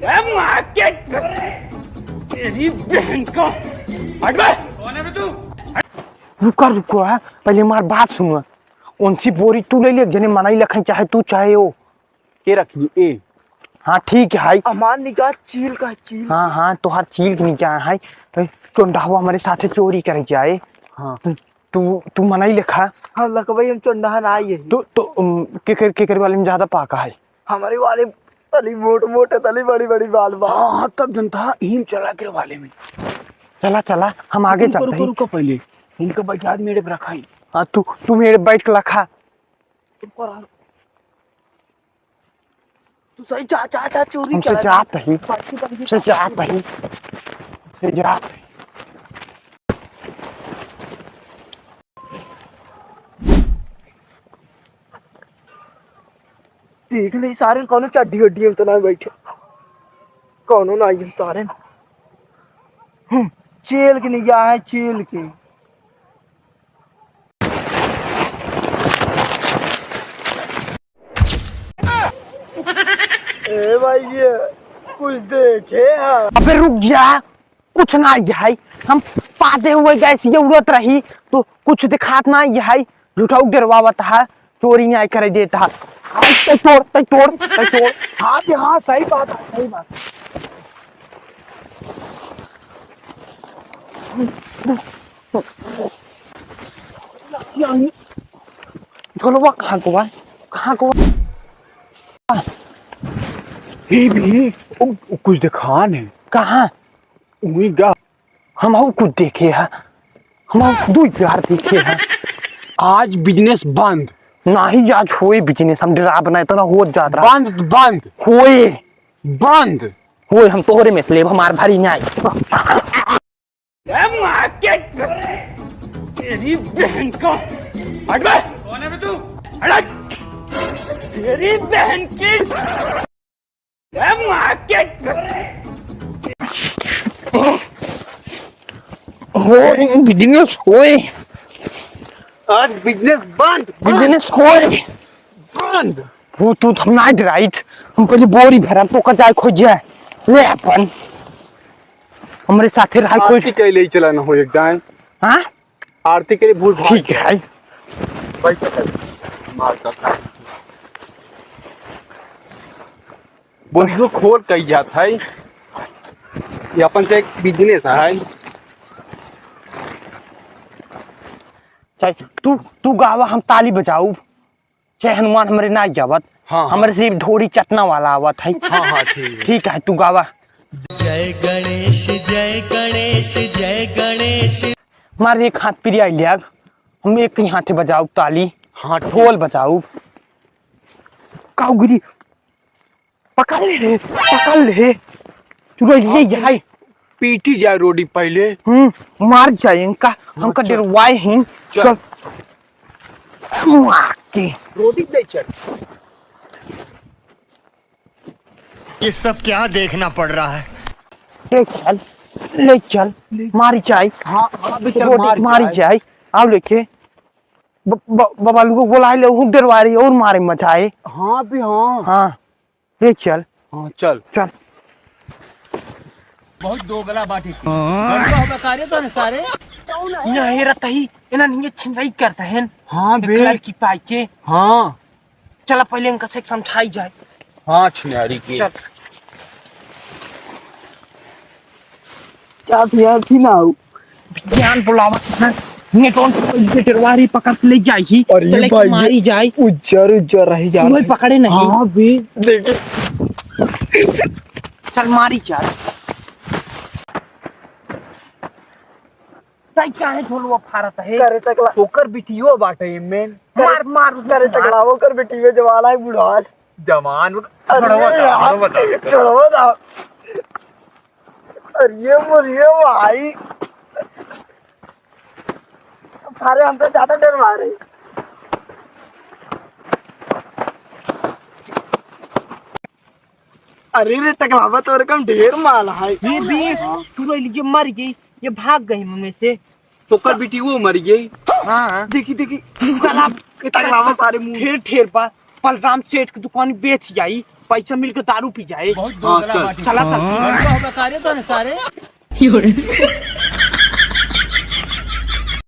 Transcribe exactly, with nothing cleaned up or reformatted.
ए माँ के, तेरी बहन का। हट बे। कौन है बे तू? रुका, रुका, हाँ, पहले हमार बात सुनो। उनसे बोरी तू ले ले, जने मनई लखई, चाहे तू चाहे ओ। के रखी ए? हाँ, ठीक है। हमार निगाह चील का है, चील। हाँ, हाँ, तोहार चील के निगाह है। ए, चोंडावा हमरे साथे चोरी करे जाए। हाँ। तू, तू, तू मनई लेखा। हाँ, लखबई हम चोंडाहा ना आई है। तो, तो, उम, केकर, केकर वाले में ज्यादा पाका है? हमरे वाले तली मोट मोट है, तली बड़ी बड़ी बाल बा। हाँ, हाँ, तब जनता हीम चला के वाले में। चला, चला, हम आगे रुको, चलते रुको, हैं। रुको पहले। इनका बैठा आदमी मेरे पे रखा है। हाँ, तू, तू मेरे बैठ के रखा। तुमको रहा। तू सही जा, जा, जा, चोरी हमसे करा। जात ही। बाकी, बाकी, हमसे जात ही। हमसे जात ही। देख ले सारे, कौनो चड्डी वड्डी में तो ना बैठे, कौनो ना आई सारे। हम्म, चेल के नहीं गया है, चेल के। ए भाई, ये कुछ देखे हाँ? अबे रुक जा, कुछ ना आई है। हम पादे हुए गैस जरूरत रही तो कुछ दिखात ना आई है। झूठाऊ डरवावत है, चोरी नहीं करे देता है। आज तो तोड़, तो तोड़, तो तोड़। हाँ जी, हाँ, सही बात है, सही बात। ढोलवा कहाँ को बा? कहाँ को बा? हे भी, उ, उ कुछ दिखान है। कहाँ? उही गा। हमहू कुछ देखे है। हमहू दुइ चार देखे है। आज business बंद। नाही, आज होए business, हम डराब ना, इतना हो जात रहा। बंद, बंद। होए। बंद। होए, हम तोहरे में से लेब, हमार भारी ना आई। ए माँ के, तेरी बहन का। हट बे। कौन है बे तू? हट। तेरी बहन की। ए माँ के। होए, business होए। आज business बंद, बंद। Business होए। बंद। वो तू हम ना डराइत, हम पहले बोरी भरा तो का जाए खोज जाए। ले अपन। हमरे साथे रहा कोई। आरती कैले ही चला ना हो एक दाएं। हाँ? आरती के लिए भूल भाग ठीक है। भाई पकड़। मार का। बोरियो खोल कई जात है। ये अपन से एक business है। चल, तू, तू गावा, हम ताली बजाऊ। जय हनुमान हमरे ना आवत। हाँ, हाँ। हमरे सिर्फ धोड़ी चटना वाला आवत है। हाँ, हाँ, ठीक है। ठीक है, तू गावा। जय गणेश, जय गणेश, जय गणेश। मार एक हाथ पिरिया लियाग, हम एक ही हाथे बजाऊ ताली, हाँ, ठीक। ढोल बजाऊ। काऊ गिरी, पकड़ ले रे, पकड़ ले। तू रे, ये, हाँ, ये हाय। पीटी जाए रोडी पहले। हम्म, मार जाए इनका, हाँ, हमका चल। डरवाए हैं। चल। चल। मार के। रोडी ले चल। ये सब क्या देखना पड़ रहा है? ले चल, ले चल, ले। मारी जाए। हाँ, हाँ, भी चल, रोडी मार मारी जाए। जाए। आओ लेके। ब-, ब-, बाबा लोग को बोला है, ले, हूँ डरवा रही और मारे मचाए। हाँ, भी हाँ। हाँ। ले चल। हाँ, चल। चल। बहुत दोगला बाटे। हाँ। गलबा होगा का रे तोरे सारे? नहीं रहता ही, इन्हें नहीं छिनराई करता है। हाँ, एक बे। लड़की पाई के। हाँ। चला पहले इनका से समझाई जाए। हाँ, छिनारी के। चल। चाप यार, थी ना हो। ज्ञान बुलावत है। ने कौन से डरवारी पकड़ के ले जाई ही, अरे तो लेके भाई, मारी जाए। उज्जर, उज्जर रही जा वही रही। पकड़े नहीं। हाँ, भी देखे। चल मारी जाए। ताई काहे ढोलवा फारत है? करे तकला। ओकर बिटियो बाटे एमें। मार, मार, करे मार। तकला, ओकर बिटियो जवान है, बुढ़ान। जवान, अरे बुढ़वा था, यार, बुढ़वा था। बुढ़वा था। अरे ये मुझे भाई, सारे हमसे ज्यादा डरवा रहे। अरे रे टकलावा, तोरे कम ढेर माल है। ये भी, हाँ। तू रो लीजिए, मर गई, ये भाग गई मुँह में से। तो कर बेटी वो मर गई। हाँ। देखी, देखी, साला, ये टकलावा सारे मुँह। ठेर, ठेर पा। बलराम सेठ की दुकान बेच जाई, पैसा मिल के दारू पी जाए। बहुत हाँ, दोगला चल। बाटी। चला, चल। दोगला होगा का रे तोने सारे?